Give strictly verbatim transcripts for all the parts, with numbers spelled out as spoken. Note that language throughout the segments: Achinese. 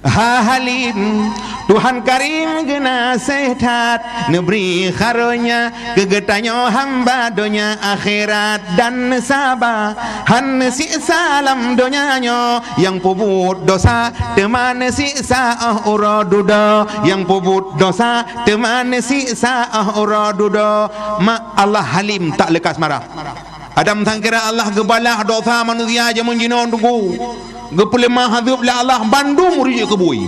Ha Halim, Tuhan Karim geunaséh that, neubri karonya keu geutanyoe hamba donya akhirat, dan neusaba han neusiksa lam donya nyoe. Nyang peubuet dosa teuma neusiksa óh uroe dudoe, nyang peubuet dosa teuma neusiksa óh uroe dudoe. Mak, Allah Halim, tak leukas marah. Adam sangkira Allah geubalah dosa manusia jameun jinoe teungku. Geupeuleumah azeub lé Allah, bandum ureuëng jeuet keu bui.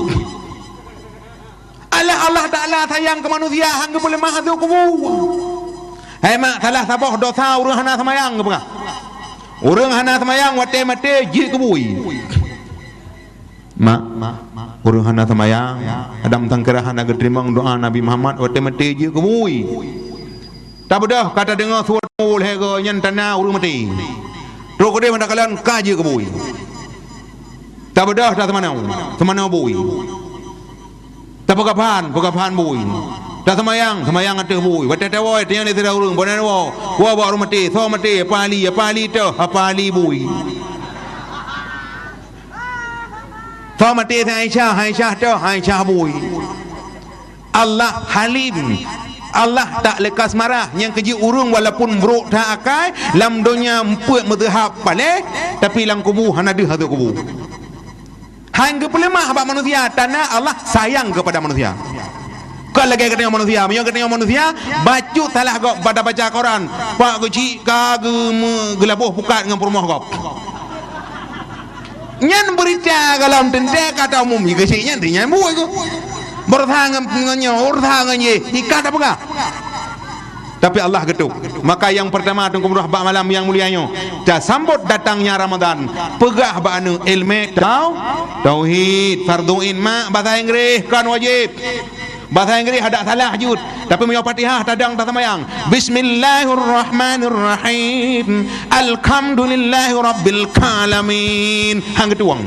Allah, Allah Taala sayang keu manusia, han geupeuleumah azeub keu bui. Hai mak, salah saboh dosa ureuëng hana seumayang geupeugah. Ureuëng hana seumayang watée maté jeuet keu bui. Mak, ureuëng hana seumayang, Adam sangkira hana geuteurimong doa Nabi Muhammad, watée maté jeuet keu bui. Tabeudôh ka tadeungoe suet lhée goe nyan tanda ureuëng maté. Trok keudeh meudakalon ka jeuet keu bui. Tabeudôh taseumanoe, seumanoe bui. Tapeugah phan, peugah phan bui. Taseumayang, seumayang ateueh bui. Watée tawoe, tanyong lé sidroe ureuëng, "Bona woe?" "Woe bak ureuëng maté." "Soe maté?" "Apa Ali." "Apa Ali teuh?" "Apa Ali bui." "Soe maté?" "Aisyah." "Aisyah teuh?" "Aisyah bui." Allah Halim. Allah tak leukas marah. Nyang keujeuet ureuëng walaupun brok that akai, lam donya eumpeuk meuseuhab paléh, tapi lam kubu hana deuh azeub kubu. Han geupeuleumah bak manusia, tanda Allah sayang kepada manusia. Kon lagée geutanyoe manusia. Meunyoe geutanyoe manusia, bacut salah gob pada baca Quran, pak geuchik ka geume-, geulaboh pukat ngon peurumoh gob. Nyan beurita golom teuntée ka taumum, geuchik nyan, nyan buet geuh. Beureusaha ngon, ngon nyoe, beureusaha ngon jéh, ika tapeugah. Tapi Allah geutuek. Maka nyang peurtama teungku meurah bak malam nyang mulia nyoe, tasambot datangnya Ramadan, peugah bak aneuk ilmé tau-, tauhid, fardhu ain, mak, basa Inggréh kon wajéb. Basa Inggréh adak salah jeuet, tapi meunyoe Fatihah tadong taseumayang, "Bismillahirrahmanirrahim. Alhamdulillahirabbil alamin." Han geutueng.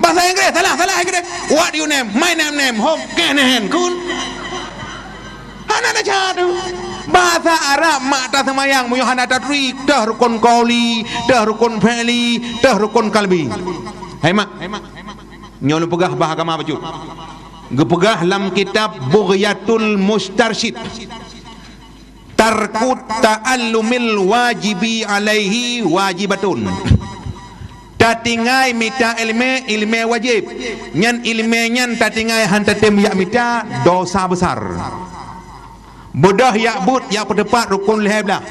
Basa Inggréh salah, salah Inggréh. "What you name?" "My name name." "Ho, keh nehen kun." Hana teucatu. Basa Arab mak taseumayang meunyoe hana taturi, teuh rukun qauli, teuh rukun fi'li, teuh rukun qalbi. Hai mak. Nyoe lôn peugah bah agama bacut. Geupeugah lam kitab Bughyatul Mustarsyid, "Tarkut ta'allumil wajibi alaihi wajibatun." Tatinggai mita ilmé, ilmé wajéb. Nyan ilmé nyan tatinggai han tatem jak mita, dosa besar. Beudôh jak beuet, jak peuteupat rukun lhée blaih.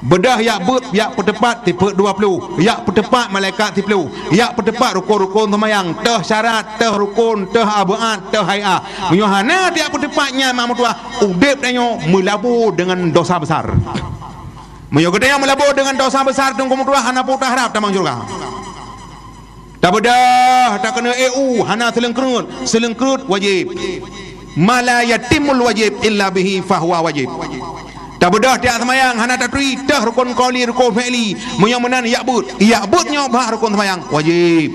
Beudôh jak beuet, jak peuteupat tipeue dua ploh, jak peuteupat malaikat siplôh, jak peuteupat rukon-rukon seumayang, teuh syarat, teuh rukon, teuh abuat, teuh hai'ah. Meunyoe hana jak peuteupat nyan mak meutuah, udeb tanyoe meulabo deungon dosa besar. Meunyoe geutanyoe meulabo deungon dosa besar, teungku meutuah, hana peue taharab tamong syeuruga. Tabeudôh takeuneuk E U, hana seuleungkreut, seuleungkreut wajéb. Ma la yatimmul wajib illa bihi fahuwa wajib. Tabeudôh tiak seumayang hana taturi teuh rukon qauli, rukon fi'li. Meunyoe meunan jak beuet, jak beuet nyoe bak rukon seumayang wajéb.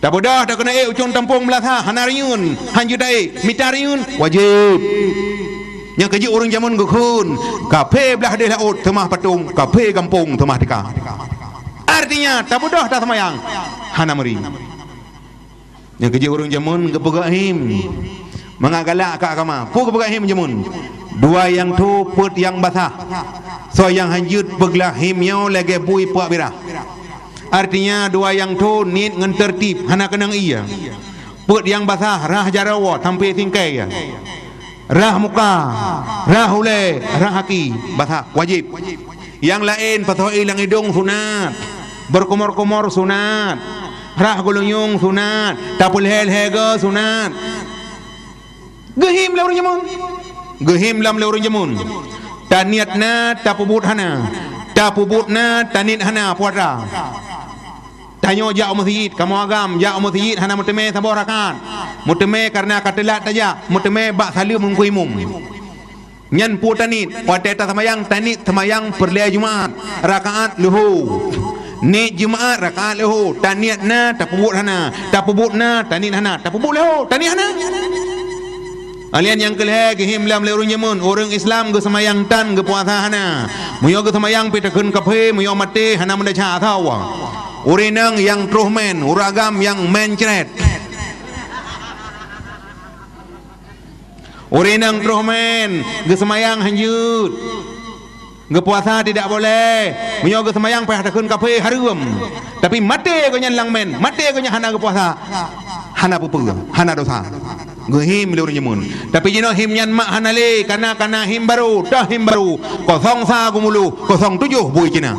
Tabeudôh takeuneuk ék ucong tampông meulasa hana reunyeun, han jeuet taék, mita reunyeun wajéb. Nyang keujeuet ureuëng jameun geukheun, kaphé blaih deh laôt seumah patong, kaphé gampông seumah tika. Artinya, tabeudôh taseumayang hana meuri. Nyang keujeuet ureuëng jameun geupeugah him, mangat galak ka agama. Peue geupeugah him jameun? Dua nyang tho peuet nyang basah. Soe nyang han jeuet peuglah him nyoe lagée bui puak birah. Artinya, dua nyang tho niet ngon teurtib, hana keunong ie. Peuet nyang basah rhah jaroe sampoe singkai. Rhah muka, rhah ulée, rhah aki, basah, wajéb. Nyang laén pasoe lam idong sunat, beukumor-kumor sunat, rhah geulinyueng sunat, tapeulhée-lhée goe sunat. Geuhim lé ureuëng jameun. Geuhim lom lé ureuëng jameun. Taniet na, tapeubuet hana. Tapeubuet na, taniet hana, puasa. Tanyoe jak u meuseujid, kamoe agam jak u meuseujid hana meuteumé saboh rakaat. Meuteumé kareuna ka teulat tajak, meuteumé bak saleuem Teungku Imum. Nyan peue taniet, watée taseumayang, taniet seumayang peureulée Jumaat, rakaat leuho. Niet Jumaat, rakaat leuho, taniet na, tapeubuet hana, tapeubuet na, taniet hana, tapeubuet leuho, taniet hana. Alien nyang keulhée geuhim lom lé ureuëng jameun, ureuëng Islam geuseumayang tan geupuasa hana. Meunyoe geuseumayang pih takheun kaphé, meunyoe maté hana meudesya sawa. Ureueng inong nyang troh mén, ureueng agam nyang mén cret. Ureueng inong troh mén, geuseumayang hanjeuet. Geupuasa tidak boleh. Meunyoe geuseumayang payah takheun kafé hareuem. Tapi maté geuh nyan lam mén, maté geuh nyan hana geupuasa. Hana peue-peue, hana dosa. Geuhim lé ureueng jameun. Tapi jinoe him nyan mak hana lé, kana, kana him barô, toh him barô. Kosong sa Geumulu, kosong tujoh bui Cina.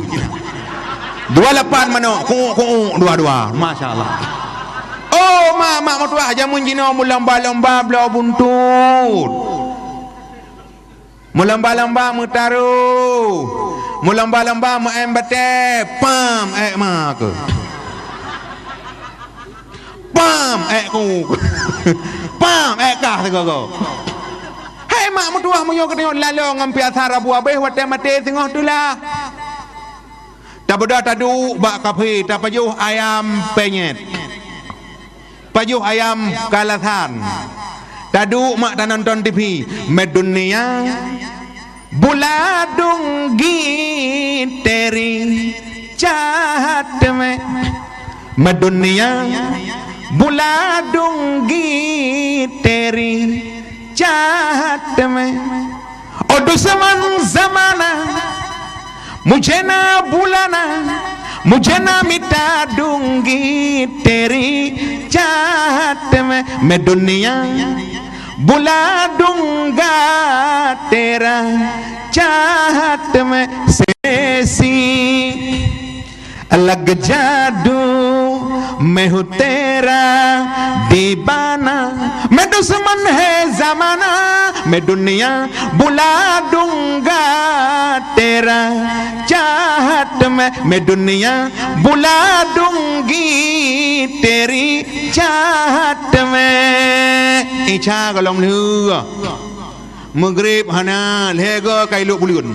Dua lapan manok, kuuk-kuuk dua-dua. Masya Allah. Oh, mak, mak meutuah jameun jinoe meulomba-lomba bloe buntut. Meulomba-lomba meutaroh. Meulomba-lomba meu'en batée. Pam, ék ma keuh. Pam, ék ku. Pam, ék kah sigoe-goe. Hai mak meutuah, meunyoe geutanyoe laloe ngon piasa rabu abéh watée maté singoh teulah. Tabeudôh taduek bak kafé, tapajoh ayam penyet. Pajoh ayam kalasan. Taduek mak tanonton T V. Meudunia buladung giteri jahat mé. Meudunia buladung giteri jahat mé. O duseman zamana, mujena bulana, mujena mita dunggi teri jahat me, me dunia bula dungga tera jahat me sesi. Lagée jadu meuhu tera di bana, meuduseman he zamana, meudunia bula dungga tera jahat me, meudunia bula dunggi teri jahat me. Ica golom lheueh. Meugrib hana, lhée goe ka ilok buleuen.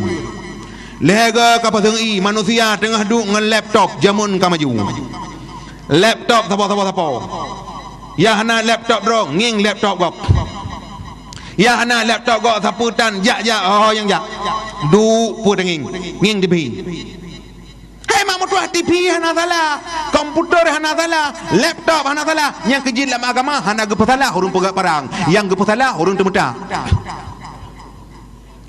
Lhée goe ka paseueng ie, manusia teungoh duek ngon laptop, jameun ka maju. Laptop sapo-sapo-sapo. Ya hana laptop droe, ngieng laptop gob. Ya hana laptop gob, sapeue tan, jak-jak, oh, nyang jak. Duek peue teungieng, ngieng T V. Hai mak meutuah, T V hana salah, komputer hana salah, laptop hana salah, nyang keujeuet lam agama hana geupeusalah ureuëng peugah parang, nyang geupeusalah ureuëng teumeuta.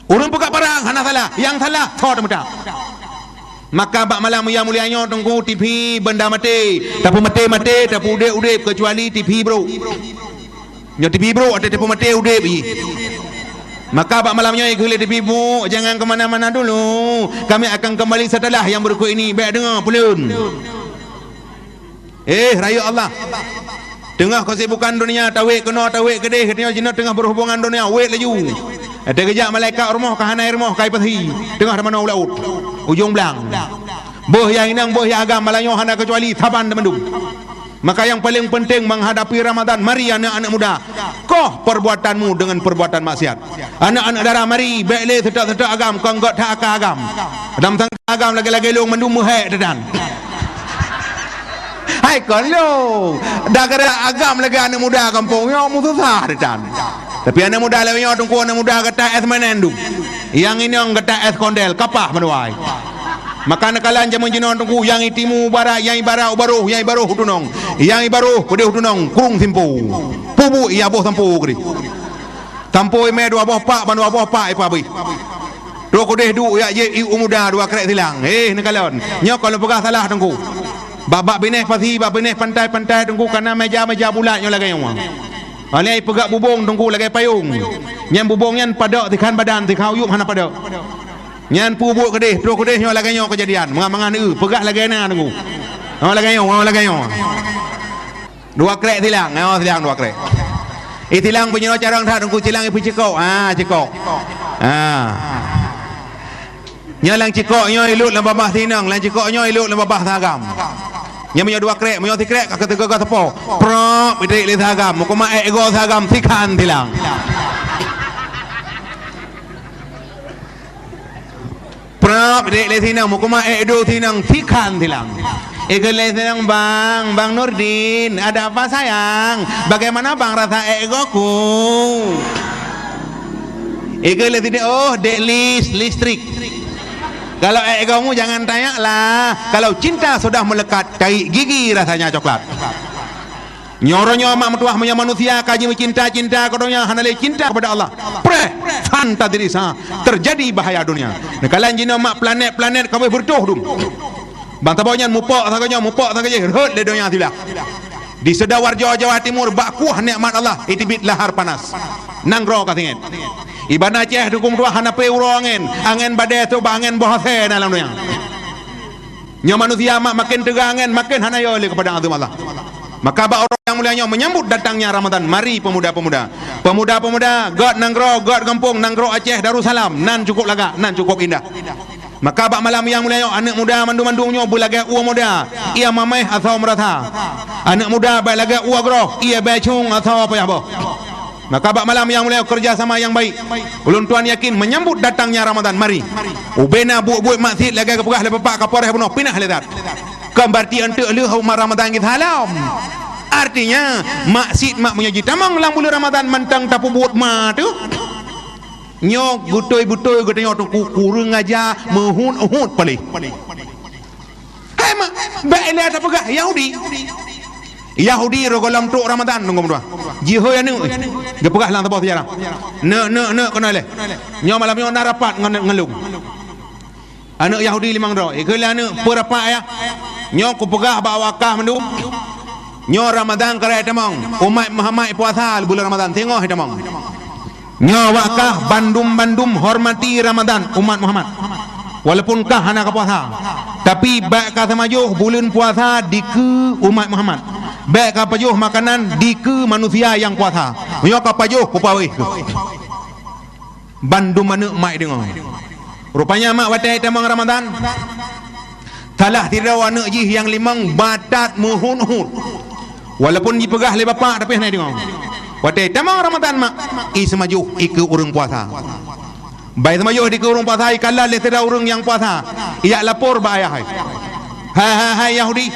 Ureuëng peugah parang hana salah, nyang salah soe teumeuta. Maka bak malam nyang mulia nyoe Teungku, T V benda maté, tapeumaté-maté, tapeuudép-udép, keucuali T V brôk. Nyoe T V brôk ateueh teupeumaté udép jih. Maka bak malam nyoe ikheun lé T V brôk, jangan ke mana-mana dulu. Kami akan kembali setelah yang berikut ini. Bék deungoe peuleueng. Eh, rayeuk Allah. Teungoh keusibukan dunia, tawét keunoe, tawét keudeh, geutanyoe jinoe teungoh berhubungan dunia, wét laju. Teukeujak malaikat rumoh ka hana rumoh ka ipathi. Teungoh tamanoe u laôt. Ujong blang. Beuh nyang inong, beuh nyang agam, malam nyoe hana keucuali saban teumandum. Maka nyang paleng peunteng menghadapi Ramadan, mari aneuk-aneuk muda, koh perbuatanmu dengan perbuatan maksiat. Aneuk-aneuk dara, mari, bék lé seutôt-seutôt agam, kon gét that aka agam. Lam sangka agam lagée-lagée lông mandum meuhék teudan. Hai kon lông, dah geura agam lagée aneuk muda gampông nyoe meususah teudan. Tapi aneuk muda lagée nyoe Teungku, aneuk muda gata es meunan dum. Nyang inong gata es kondel, kapah meunuai. Maka neukalon jameun jinoe Teungku, nyang i timu barat, nyang i barat u barôh, nyang i barôh u tunong, nyang i barôh peudeh u tunong, krueng simpu. Pubuet ia boh sampoe keudeh. Sampoe mé dua boh pak, ban dua boh pak ipabéh. Trok keudeh duek jak jieb ié u muda dua krék silang. Eh, neukalon. Nyoe ka lôn peugah salah Teungku. Bak-bak binéh pasi, bak binéh pantai-pantai Teungku, kana meja-meja bulat nyoe lagée nyoe. Alai peugah bubông Teungku lagée payông. Nyan bubông nyan padok sikhan badan, sikhan uyueb hana padok. Nyan pubuet keudeh, trok keudeh nyoe lagée nyoe keujadian. Mangat-mangat eu, peugah lagée na Teungku. Nyoe lagée nyoe, nyoe lagée nyoe. Dua krék silang, nyoe silang dua krék. I silang peunyuroe carông that Teungku, silang ipeucikok. Ha, cikok. Ha. Nyoe lam cikok nyoe ilot lam babah sinong, lam cikok nyoe ilot lam babah sagam. Nyoe meunyoe dua krék, meunyoe sikrék ka keuteugoe sapo. Prok, itrek lé sagam, meukeumah ék igoe sagam, sikhan silang. Prok, itrek lé sinong, meukeumah ék ido sinong, sikhan silang. Ikheun lé sinong, "Bang, Bang Nurdin, ada apa sayang? Bagaimana Bang rasa ék igoeku?" Ikheun lé sinong, "Oh, dek lis, listrik." Kalau ék kamu jangan tanya lah. Kalau cinta sudah melekat, cari gigi rasanya coklat. Nyoe uroe nyoe mak meutuah, meunyoe manusia ka jimeucinta-cinta keu donya, hana lé cinta kepada Allah. Preh, fan tadrisa, terjadi bahaya dunia. Neukalon jinoe mak planet-planet ka beureutoh dum. Ban saboh nyan mupok sagoe nyoe, mupok sagoe jih, rhot lé donya siblah. Di Sidoarjo, Jawa Timur, bak kuah nikmat Allah, iteubiet lahar panas. Nanggroe ka singét. Iban Aceh dukung tuah hana pé uroe angén, angén badée tu bak angén boh asée na lam donya. Nyoe manusia mak makin teuga angén, makin hana yo lé kepada azam Allah. Maka bak uroe nyang mulia nyoe menyambut datangnya Ramadan, mari pemuda-pemuda. Pemuda-pemuda, göt nanggroe, göt gampông, nanggroe Aceh Darussalam, nan cukup lagak, nan cukup indah. Maka bak malam nyang mulia nyoe, aneuk muda mandum-mandum nyoe beulagée ueh muda, ia mameh asoe meurasa. Aneuk muda bék lagée ueh groh, ia bék cung asoe payah boh. Maka bak malam nyang mulia nyoe, kerja sama yang baik. Ulôn tuan yakin menyambut datangnya Ramadan, mari. Ubena buet-buet maksiet lagée geupeugah lé bapak kaporéh bunoe pinah lé that. Kon berarti eunteuk lheueh umat Ramadan geusalam. Artinya, maksiet mak meunyoe jitamong lam buleuen Ramadan mantong tapeubuet ma teuh. Nyoe beutôi-beutôi geutanyoe teungku kureueng aja meuhut-hut paléh. Hai mak, bék ilée tapeugah Yahudi. Yahudi roh gohlom trok Ramadan nunggu meudoa. Jihôi aneuk, geupeugah lam saboh sejarah. Neuk, neuk, neuk keunoe lé. Nyoe malam nyoe na rapat ngon, ngon lôn. Aneuk Yahudi limong droe, ikheun lé aneuk, "Peue rapat, Yah?" "Nyoe kupeugah bak awak kah mandum, nyoe Ramadan karab tamong, umat Muhammad puasa buleuen Ramadan, singoh tamong. Nyoe awak kah bandum-bandum hormati Ramadan umat Muhammad. Walaupun kah hana kapuasa, tapi bék ka seumajoh buleuen puasa dikeue umat Muhammad. Bék ka pajoh makanan dikeue manusia nyang puasa. Nyoe ka pajoh kupawéh keuh." Bandum aneuk mak deungoe. Rupanya mak watée tamong Ramadan, salah sidroe aneuk jih nyang limong batat meuhut-hut. Walaupun jipeugah lé bapak, tapi hana deungoe. Watée tamong Ramadan mak, i seumajoh ikeue ureuëng puasa. Bai seumajoh dikeue ureuëng puasa, ikalon lé sidroe ureuëng nyang puasa. Ijak lapor bak ayah hai. "Hai, hai, hai Yahudi."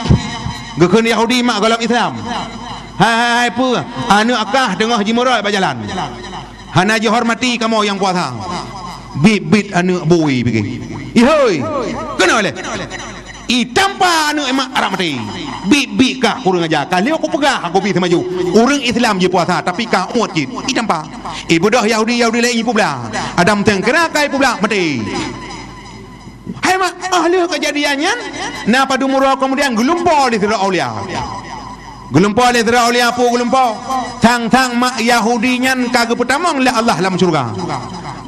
Geukheun Yahudi mak gohlom Islam. "Hai, hai, hai peue? Aneuk kah teungoh jimeurot bak jalan. Hana jihormati kamoe nyang puasa." Bit-bit aneuk bui bigé. "Ihôi, keunoe lé." Itampa aneuk mak arab maté. Bit-bit kah kureueng aja. Ka lheueh kupeugah aku bit seumajoh. Ureuëng Islam jipuasa tapi kah uet cit. Itampa. Ibeudôh Yahudi, Yahudi laén ipeublah. Adam teueng kira ka ipeublah maté. Hai mak, óh lheueh keujadian nyan, na padum uroe keumudian geulumpo lé sidroe aulia. Geulumpo lé sidroe aulia peue geulumpo? Sang-sang mak Yahudi nyan ka geupeutamong lé Allah lam syeuruga.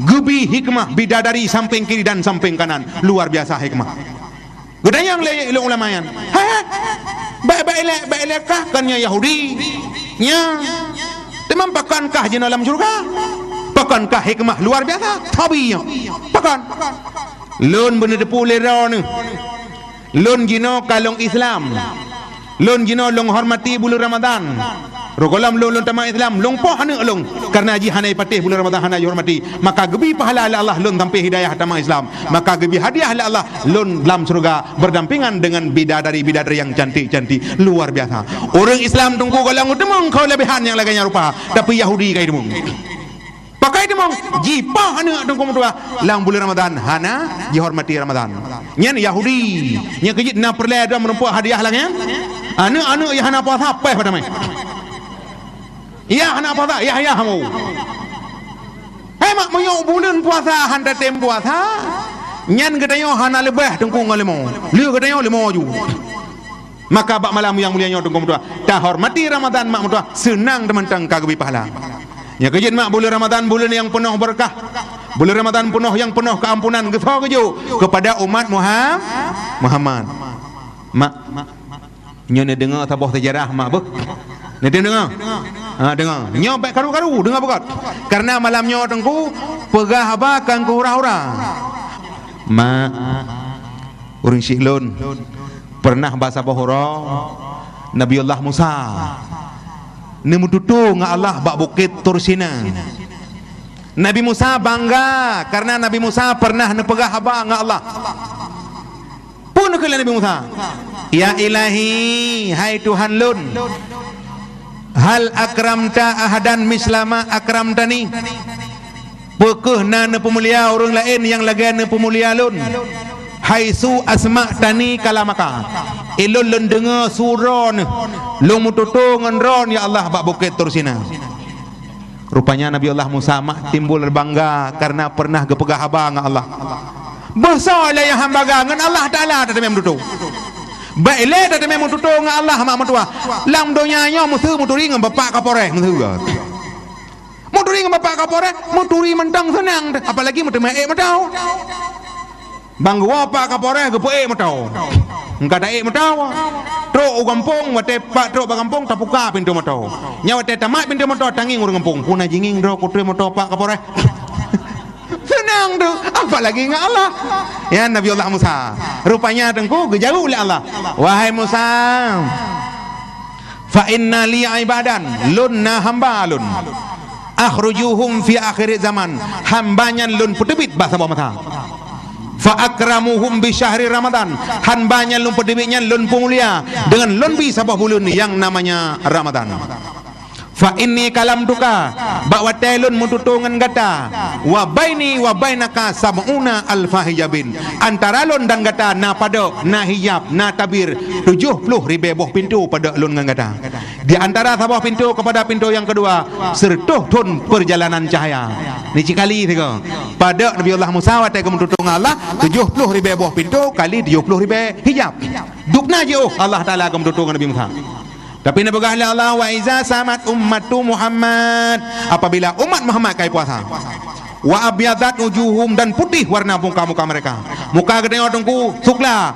Geubi hikmah bidadari sampéng kiri dan sampéng kanan. Luar biasa hikmah. Geutanyong lé ulama nyan, "Hai, hai, bék, bék ilée, bék ilée kah kon nyan Yahudi? Nyan, teuma pakon kah jinoe lam syeuruga? Pakon kah hikmah luar biasa? Tabi nyoe. Pakon?" "Lôn beuneuteupeu lé droeneuh. Lôn jinoe ka lôn Islam. Lôn jinoe lôn hormati buleuen Ramadan. Roh gohlom lôn, lôn tamong Islam, lôn poh aneuk lôn. Kareuna jih hana jipatéh buleuen Ramadan hana jihormati. Maka geubi pahala lé Allah lôn sampé hidayah tamong Islam. Maka geubi hadiah lé Allah lôn lam syeuruga berdampingan dengan bidadari-bidadari nyang cantik-cantik." Luar biasa. Ureuëng Islam teungku gohlom geuteumong keu leubèhan nyang lagèe nyan rupa. Tapi Yahudi ka jiteumong. Pakai teumong, jipoh aneuk teungku meutuah lam buleuen Ramadan, hana jihormati Ramadan. Nyan Yahudi. Nyan keuh jeuet na peureulèe droe meureumpok hadiah lagèe nyan. Aneuk-aneuk nyang hana puasa, pèh padamai. Nyang hana puasa, yah-yah mu. Hai mak, meunyoe buleuen puasa hana tatem puasa, nyan geutanyoe hana leubèh teungku ngon leumo. Lé geutanyoe leumo ju. Maka bak malam nyang mulia nyoe teungku meutuah, tahormati Ramadan mak meutuah, seunang teumantong ka geubi pahala. Nyang keuh jeuet mak, buleuen Ramadan buleuen nyang peunoh beureukat. Buleuen Ramadan peunoh nyang peunoh keuampunan geusoe geujok keupada umat Muha-, Muhammad. Mak, nyoe neudeungoe saboh seujarah mak beuh. Neudeungoe? Ha, deungoe. Nyoe bèk karu-karu, deungoe beugöt. Kareuna malam nyoe teungku peugah haba kon keu hura-hura. Mak, ureueng syik lôn, peureunah bak saboh uroe, Nabiullah Musa neumeututoe ngon Allah bak Bukét Tur Sina. Nabi Musa bangga kareuna Nabi Musa peureunah neupeugah haba ngon Allah. Peue neukheun lé Nabi Musa? "Ya Ilahi, hai Tuhan lôn, hal akramta ahadan misla ma akramtani?" Peu kheueh na neupeumulia ureueng laén nyang lagèe neupeumulia lôn? "Haitsu asma'tani kalamaka." Ilôn lôn deungoe su droeneuh, lôn meututoe ngon droeneuh, ya Allah, bak Bukét Tursina. Rupanya Nabi Allah Musa mak timbul bangga karena pernah geupeugah haba ngon Allah. Boh soe lé nyang hamba ga ngon Allah Taala tateumé meututoe. Bèk lé tateumé meututoe ngon Allah mak meutuwah. Lam donya nyoe meuseu meuturi ngon bapak kaporéh meuseu. Meuturi ngon bapak kaporéh, meuturi mantong seunang, apalagi meuteumé ék meuto. Bang geuwoe pak kaporéh geupeuék meuto. Engka taék meuto. Trok u gampông, watèe pak trok bak gampông tapuka pintoe meuto. Nyan watèe tamat pintoe meuto tangieng ureueng gampông. Puna jingieng droe kuteue meuto pak kaporéh. Seunang tu, apalagi ngon Allah. Ya Nabi Allah Musa. Rupanya teungku geujaweueb lé Allah. Wahai Musa, fa inna li ibadan, lôn na hamba lôn. Akhrujuhum fi akhir zaman, hamba nyan lôn peuteubiet bak saboh masa. Fa akramuhum bi syahri Ramadan, hamba nyan lôn peuteubiet nyan lôn peumulia deungon lôn bi saboh buleuen nyang namanya Ramadan. Fa inni kalamtuka, bak watèe lôn meututoe ngon gata, wa baini wa bainaka sab'una alfa hijabin, antara lôn dan gata na padok, na hijab, na tabir, tujoh ploh ribèe boh pintoe padok lôn ngon gata. Di antara saboh pintoe kepada pintoe nyang keudua, seureutôh thon peurjalanan cahya. Ni cit kali sigoe. Padok Nabi Allah Musa watèe geumeututoe ngon Allah, tujoh ploh ribèe boh pintoe kali tujoh ploh ribèe hijab. Dubna jiôh Allah Taala geumeututoe ngon Nabi Musa. Tapi neupeugah lé Allah, "Wa iza samat ummatu Muhammad," apabila umat Muhammad kai puasa. "Wa abyadat wujuhum," dan putih warna muka-muka mereka. Muka geutanyoe teungku sukla,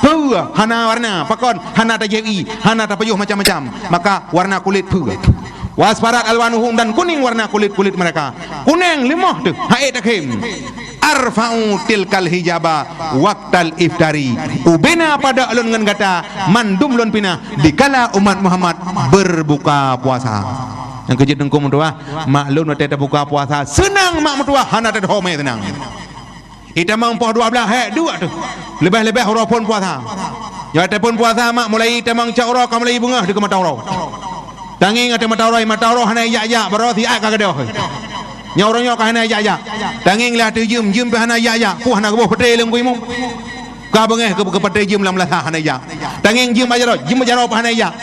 peue hana warna, pakon hana tajieb ié, hana tapajoh macam-macam, maka warna kulét peue. "Wa asfarat alwanuhum," dan kuning warna kulét-kulét mereka. Kunéng leumoh teuh, han ék takhém. "Arfa'u tilkal hijaba waqtal iftari." Ubena padok lôn ngon gata, mandum lôn pinah dikala umat Muhammad berbuka puasa. Nyang keujeuet teungku meutuah, mak lôn watèe tabuka puasa seunang mak meutuah, hana teuhomé seunang. Itamong poh dua blaih hék duek teuh. Leubeh-leubeh uroe phon puasa. Nyoe watèe phon puasa mak mulai itamong cot uroe ka mulai beungéh dikeue mata uroe. Tangieng ateueh mata uroe, mata uroe hana ijak-jak, baroe siat ka gadôh. Nyoe uroe nyoe ka hana ijak-jak. Tangieng lé ateueh jeuem, jeuem pih hana ijak-jak. Puh hana geuboh peuté lé Teungku Imum. Ka beungéh keu, keu peuté jeuem lam lasa hana ijak. Tangieng jeuem bak jaroe, jeuem bak jaroe pih hana ijak.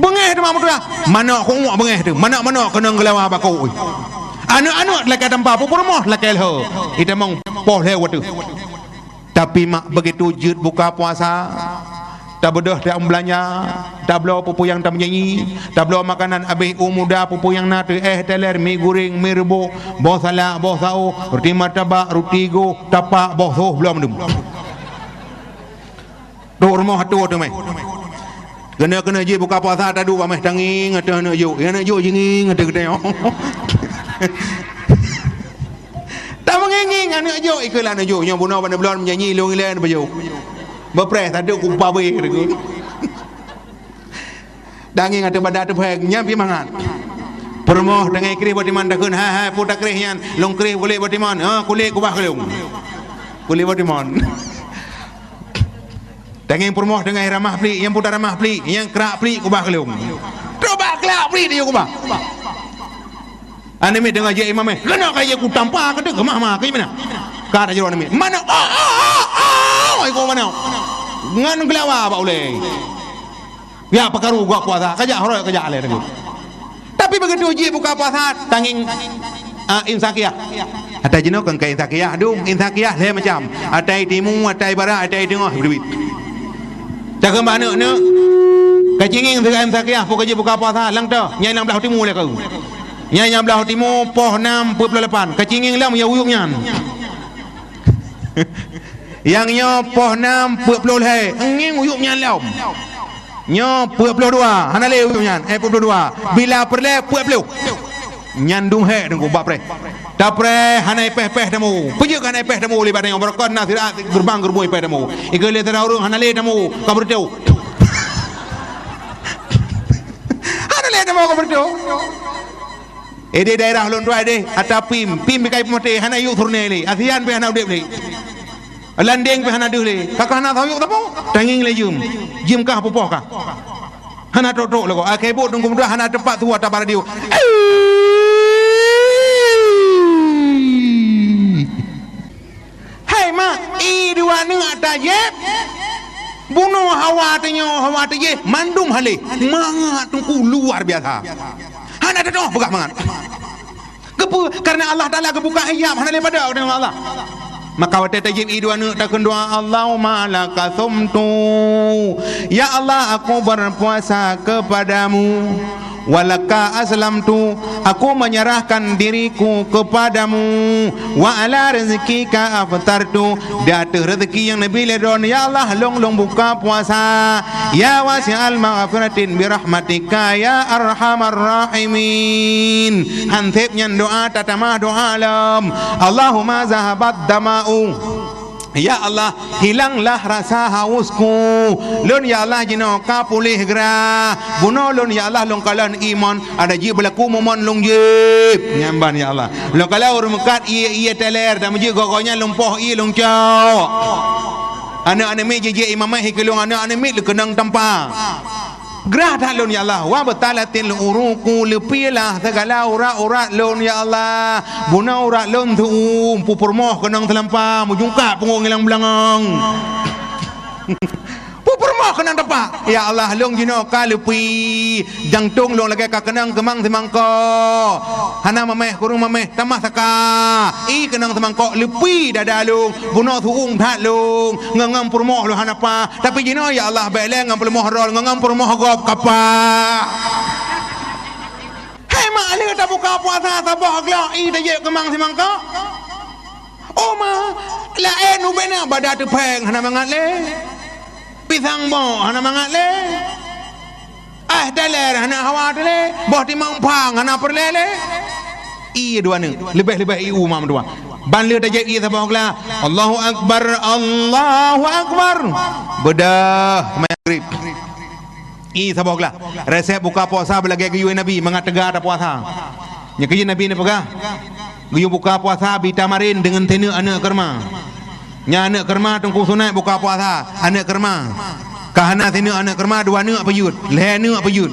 Beungéh teuma meutuah. Manok keu uek beungéh teuh. Manok-manok keunong geulawa bak kôk. Aneuk-aneuk lakèe tampa, peurumoh lakèe lheueh. Itamong poh lhèe watèe. Tapi mak begitu jeuet buka puasa, tabeudôh tajak meubelanja, tabloe peue-peue nyang tameujanji, tabloe makanan abéh u muda peue-peue nyang na teuh, éh teler, mi guréng, mi reubôk, boh salak, boh saôh, ruti martabak, ruti goh, tapak, boh soh, bloe mandum. Trok rumoh atoe teumé. Keuneuk-keuneuk jih buka puasa taduek bak meh tangieng ateueh aneuk jok. Aneuk jok jingieng ateueh geutanyoe. Tameungieng-ngieng aneuk jok, ikeu lah aneuk jok. Nyoe bunoe bak neublon meujanji lôn ilèe neupajok. Beupreh sadeuk kupa beuh. Tangieng ateueh badan teuphèng, nyan pih mangat. Peurumoh teungoh krieh boh timon takheun, "Hai, hai, peue takreh nyan?" "Lôn kreh kulét boh timon." "Ha, kulét kubah keu lôn." Kulét boh timon. Tangieng peurumoh teungoh ramah pliek, nyang puta ramah pliek, nyang krak pliek kubah keu lôn. Trok bak krak pliek dia kubah. Aneuk miet teungoh jeuet imam meh. Keunoe ka jeuet kutampa keu teuk keumah ma keu meunan. Ka tajaroe aneuk miet. Manok, oh, oh, oh, oh, ikôt manok. Ngon geulawa bak ulèe. Ya peukaru gok puasa, kajak horoi kajak alèh teungku. Tapi begitu jih buka puasa, tangieng, ah, imsakiah. Atai jinoe kon ka imsakiah dum, imsakiah lhèe macam. Atai timu, atai barat, atai teungoh, beudeubiet. Cakeuh bak aneuk-aneuk, kacingieng sigoe imsakiah, peue ka jih buka puasa, lang toh, nyang blah timu lé keu. Nyang blah timu poh nam peuet ploh lapan, kacingieng lom ya uyueb nyan. Nyang nyoe poh nam peuet ploh lhèe, ngieng uyueb nyan lom. Nyoe peuet ploh dua, hana lé uyueb nyan, eh, peuet ploh dua. Bila peureulèe peuet ploh. Nyan dum hék teungku bak preh. Tapreh hana ipéh-péh tamu. Peue jeuet hana ipéh tamu lé bak tanyoe, barokon na sirat geureubang geureubui ipéh tamu. Ikeu lé sidroe ureueng hana lé tamu ka beureutoh. Hana lé tamu ka beureutoh. Eh, di daerah lôn tuai deh, ata pim, pim bikai peumaté, hana yuk seuruné lé. Asian pih hana udép lé. Landeng pih hana deuh lé. Ka, ka hana sauyok sapo? Tangieng lé jeuem. Jeuem kah pupoh kah? Hana trok-trok lagoe. Akhé buet teungku meutuah hana teupat tuwoe ata bak radio. Hai mak, idu Dua aneuk tajép, bunoe hawa tanyoe, hawa tajép, mandum haleh. Mangat Teungku luar biasa. Hana teutoh peugah mangat. Keupeue? Karena Allah Taala geubuka hijab, hana lé padub deungon Allah. Maka watée tajép ié dua aneuk takheun doa, "Allahumma laka sumtu." Ya Allah, aku berpuasa kepadamu. "Wa laka aslamtu." Aku menyerahkan diriku kepadamu. "Wa ala rizqika aftartu." Di ateueh rezeki nyang neubi lé Droen, ya Allah, lôn, lôn buka puasa. Ya wasi'al maghfiratin birahmatika ya arhamar rahimin. Han sép nyan doa, tatamah doa lom. Allahumma zahabat dama'u. Ya Allah, hilanglah rasa hausku. Lôn, ya Allah, jinoe ka puléh grah. Bunoe lôn, ya Allah, lôn kalon ié mon. Ada jih beulaku meumon lôn jieb. Nyan ban, ya Allah. Lôn kalon ureuëng meukat ié, ié teler, dan meujeuet goe-goe nyan lôn poh ié lôn cok. Aneuk-aneuk miet jijak ié mamah ikeulong aneuk-aneuk miet leukeunong tampa. Grah that lôn, ya Allah. Wa batalatil uruqu, leupielah segala urat-urat lôn, ya Allah. Bunoe urat lôn teuuem, pupeurumoh keunong teulampa, meujungkat punggong ilang beulangong. Pupeurumoh keunong teumpat. Ya Allah, lôn jinoe ka leupie. Jantong lôn lagée ka keunong keumang simangkok. Hana mameh, kureueng mameh, tamah saka. Ié keunong simangkok leupie dada lôn. Bunoe teuuem that lôn. Ngon-ngon peurumoh lôn hana pa. Tapi jinoe, ya Allah, bék lé ngon peurumoh droe, ngon-ngon peurumoh gob ka pa. Hai mak, lheueh tabuka puasa saboh glok ié tajép keumang simangkok. Oma, laén ubena bada teupeng hana mangat lé. Pisang bok hana mangat lé. Ah, teler hana hawa lé. Boh timang pang hana peureulée lé. Ié dua aneuk, leubeh-leubeh ié uma meutuah. Ban lheueh tajép ié saboh glah. Allahu Akbar, Allahu Akbar. Beudôh seumayang magrib. Ié saboh glah. Resep buka puasa beulagée geuyue Nabi mangat teuga tapuasa. Nyan keuh jih Nabi neupeugah, geuyue buka puasa bi tamarin deungon sineuk aneuk keurma. Nyan aneuk keurma teungku sunat buka puasa, aneuk keurma. Ka hana sineuk aneuk keurma, dua aneuk peuyeuet, lhée aneuk peuyeuet.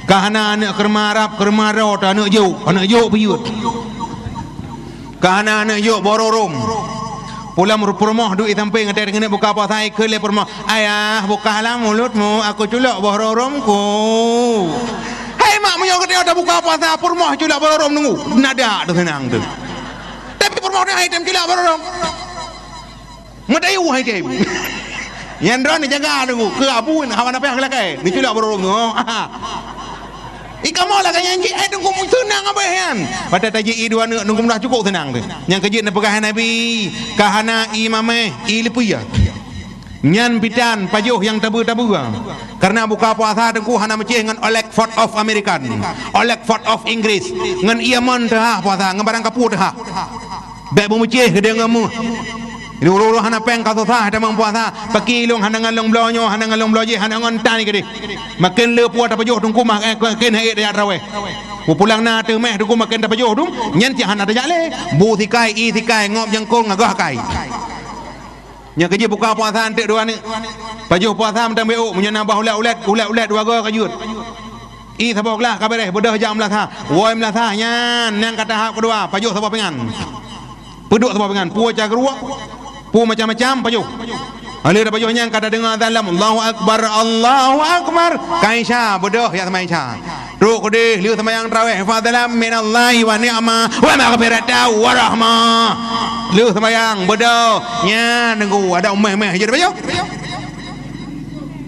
Ka hana aneuk keurma rab, keurma droe, aneuk jok, aneuk jok peuyeuet. Ka hana aneuk jok boh rôm. Pulang peurumoh duek di sampéng, watée keuneuk buka puasa, ikheun lé peurumoh, "Ayah, bukalah mulutmu, aku culok boh rôm-rômku." Hai mak, meunyoe geutanyoe tabuka puasa, peurumoh culok boh rôm-rôm nunggu. Nada tu seunang tu. Tapi peurumoh dah hai tem culok boh rôm-rôm. Meudayuh hai tem. Nyan droe neujaga nunggu. Keu abu, hawa nafeuh keu lakée. Neuculok boh rôm-rôm tu. Aha. Ikamoe lagée nyan jih, eh, teungku seunang abéh nyan. Watée tajép ié dua aneuk, teungku meudah cukôp seunang tu. Nyang keujeuet neupeugah Nabi, ka hana ié mameh, ié leupie. Nyan bitan pajoh nyang tabeue-tabeue. Karena buka puasa teungku hana meucéh ngon Oxford of American, Oxford of Inggris, ngon ié mon teuhah puasa, ngon barang kapue teuhah. Bék beumeucéh keudéh ngon meuh. Ureuëng-ureuëng hana péng ka susah tamong puasa. Paki lôn hana ngon lôn bloe nyoe, hana ngon lôn bloe jih, hana ngon tan keudéh. Maken le peue tapajoh teungku mah, eh, maken hai tajak taraweh. Pulang na teuh meh teungku maken tapajoh dum, nyan cit hana tajak lé. Bu sikai, ié sikai, ngop jangkong, ngagoh kai. Nyang keujeuet buka puasa anteuk dua ni. Pajoh puasa meutam béuk, meunyoe na bah ulat-ulat, ulat-ulat dua goe ka jeuet. Ié saboh glah ka beureh, beudôh jak meulasah. Woe meulasah nyan, nyang ka tahap keudua, pajoh saboh pingan. Peuduek saboh pingan, peue ca geuruek, peue macam-macam pajoh. Lheueh tapajoh nyan ka tadeungoe azan lom, Allahu Akbar, Allahu Akbar. Ka Isya, beudôh jak seumayang Isya. Trok keudéh, lheueh seumayang taraweh, fadlan minallahi wa ni'ma wa maghfiratan wa rahmah. Lheueh seumayang, beudôh, nyan teungku, adak meh-meh jeuet tapajoh.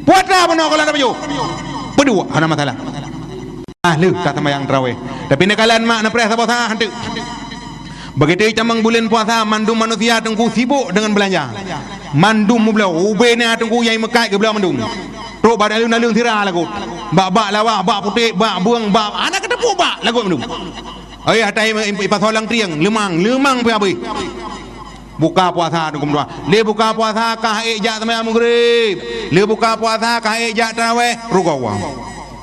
Puasa bunoe ka lheueh tapajoh. Peuduek, hana masalah. Ah, lheueh ka seumayang taraweh. Tapi neukalon mak neupreh saboh saát teuk. Begitu tamong buleuen puasa, mandum manusia teungku sibok deungon beulanja. Mandum meubloe, ubé na teungku nyang meukat geubloe mandum. Trok bak naleueng-naleueng sira lagot. Bak-bak lawah, bak putéh, bak bueng, bak, hana kateupeue bak lagot mandum. Ai, hatai ipasoe lam trieng, leumang, leumang pih abéh. Buka puasa teungku meutuah. Lé buka puasa ka ék jak seumayang magrib. Lé buka puasa ka ék jak taraweh, rugoe.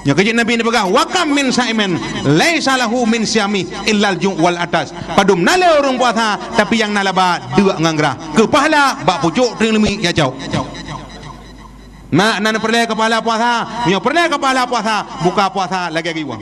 Nyoe keujeuet Nabi neupeugah, "Wa kam min saimin laisa lahu min siyami illal ju' wal atas." Padum na lé ureuëng puasa, tapi nyang na laba deuk ngon grah. Keu pahala bak pucok trieng leumik jak cok. Mak, na peureulée keu pahala puasa. Nyoe peureulée keu pahala puasa, buka puasa lagée geuyue.